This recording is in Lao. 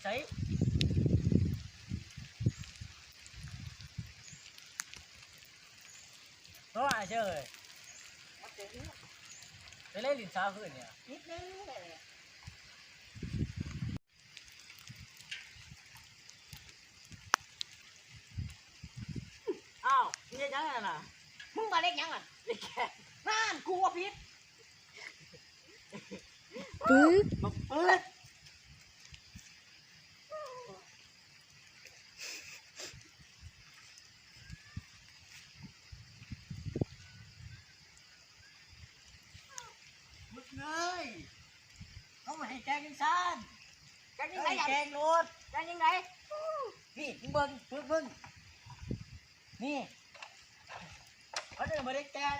ໃສ ໂທຫາເຊີຍ ໄປເລີຍຫຼິ້ນສາວຄືນນີ້ ອ້າວ ເຮັດຫຍັງຫັ້ນນະ? ມຶງມາເຮັດຫຍັງຫັ້ນ? ນັ້ນ ກູວ່າຜິດ. ປຶ້ງ ບັກປຶ້ງ ປຶ້ງເອີຍ ເຮົາບໍ່ໃຫ້ແກ່ງຈັ່ງຊັ້ນ ແກ່ງຈັ່ງໃດ? ເອີຍ ແກ່ງໂລດ ແກ່ງຈັ່ງໃດ? ນີ້ ມຶງເບິ່ງ ປຶ້ງ ເບິ່ງ ນີ້ ເຂົາເຈົ້າບໍ່ໄດ້ແກ່ງ.